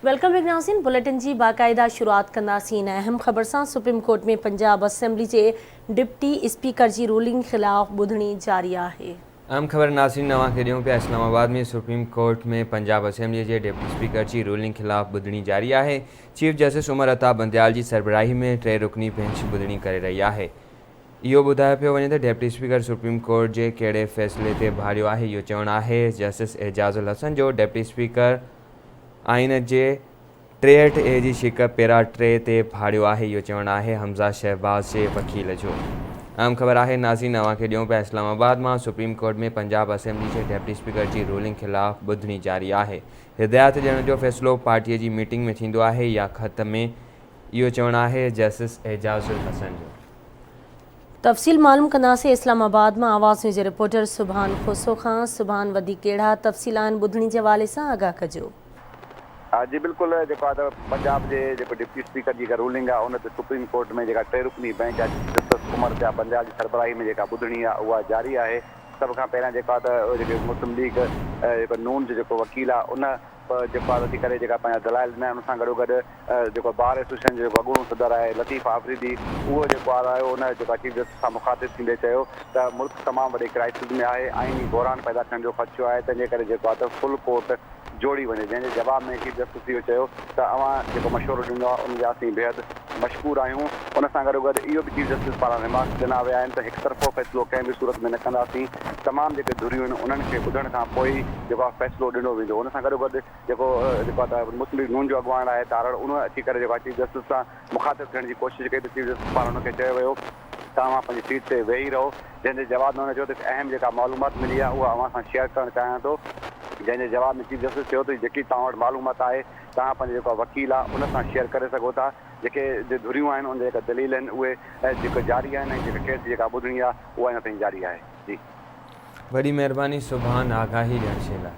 Welcome back ناظرين bulletin جي باقاعده شروعات ڪنداسين اهم خبر سان سپريم ڪورٽ ۾ پنجاب اسيمبلي جي ڊپٽي اسپيڪر جي رولنگ خلاف ٻڌڻي جاري آهي. اهم خبر ناظرين اوهان کي ڏيون پيا اسلام آباد ۾ سپريم ڪورٽ ۾ پنجاب اسيمبلي جي ڊپٽي اسپيڪر جي رولنگ خلاف ٻڌڻي جاري آهي چيف جسٽس عمر عطا بنديال جي سربراهي ۾ ٽي رڪني بينچ ٻڌڻي ڪري رهي آهي اهو ٻڌايو پيو وڃي ته ڊپٽي اسپيڪر سپريم ڪورٽ جي ڪهڙي فيصلي تي ڀاڙيو آهي اهو چوڻ آهي جسٽس اعجاز الحسن جو ڊپٽي اسپيڪر آئين جي 63 اي جي شق پيرا 3 تي ڀاڙيو آهي اهو چوڻ آهي حمزه شهباز جي وڪيل جو. اهم خبر آهي ناظرين اوهان کي ڏيون پيا اسلام آباد مان سپريم ڪورٽ ۾ پنجاب اسيمبلي جي ڊپٽي اسپيڪر جي رولنگ خلاف ٻڌڻي جاري آهي هدايت ڏيڻ جو فيصلو پارٽي جي ميٽنگ ۾ ٿيندو آهي يا خط ۾ اهو چوڻ آهي جسٽس اعجاز الحسن جو. تفصيل معلوم ڪنداسين اسلام آباد مان آواز نيوز جي رپورٽر سبحان کوسو کان، سبحان وڌيڪ ڪهڙا تفصيل آهن ٻڌڻي جي حوالي سان آگاهه ڪجو. جي بلڪل جيڪو آهي ته پنجاب جي جيڪو ڊپٽي اسپيڪر جي جيڪا رولنگ آهي ان تي سپريم ڪورٽ ۾ جيڪا ٽي رڪني بئنچ آهي چيف جسٽس عمر ضياء بنديال جي سربراهي ۾ جيڪا ٻڌڻي آهي اها جاري آهي سڀ کان پهريان جيڪو آهي ته جيڪي مسلم ليگ جيڪو نون جو جيڪو وڪيل آهي ان جيڪو آهي اچي ڪري جيڪا پنهنجا دلائل ڏنا ان سان گڏو گڏ جيڪو بار ايسوسيئيشن جو جيڪو اڳوڻو صدر آهي لطيف آفريدي اهو جيڪو آهي آيو ان جيڪو چيف جسٽس سان مخاطب ٿيندي چيو ته ملڪ تمام وڏي ڪرائسز ۾ آهي آئيني بحران پيدا ٿيڻ جو خدشو آهي تنهن جي ڪري جيڪو آهي ته فل ڪورٽ جوڙي وڃي جنهن جي جواب ۾ چيف جسٽس اهو چيو ته اوهان جيڪو مشورو ڏنو آهي ان جا اسين بيحد مشڪور آهيون ان سان گڏو گڏ اهو به چيف جسٽس پاران ريمارڪس ڏنا ويا آهن ته هڪ طرفو فيصلو ڪنهن به صورت ۾ نه ڪنداسين تمام جيڪي ڌريون آهن انهن کي ٻڌڻ کان پوء ئي جيڪو آهي فيصلو ڏنو ويندو ان سان گڏو گڏ جيڪو جيڪو آهي ته مسلم ليگ نون جو اڳواڻ آهي تارڙ ان اچي ڪري جيڪو آهي چيف جسٽس سان مخاطب ٿيڻ جي ڪوشش ڪئي ته چيف جسٽس پاران ان کي چيو ويو ته اوهان پنهنجي سيٽ تي ويهي رهو جنهن جي جواب ۾ هن چيو ته هڪ اهم جيڪا معلومات ملي آهي اها اوهان سان شيئر ڪرڻ چاهيان ٿو جنهن جي جواب ۾ چيف جسٽس چيو ته جيڪي توهان وٽ معلومات آهي توهان پنهنجو جيڪو وڪيل آهي ان سان شيئر ڪري سگهو ٿا جيڪي ڌريون آهن ان جا جيڪا دليل آهن اهي جيڪو جاري آهن ۽ جيڪا ڪيس جي جيڪا ٻڌڻي آهي اها اڃا تائين جاري آهي جي. وڏي مهرباني سبحان آگاهي ڏيڻ جي لاء.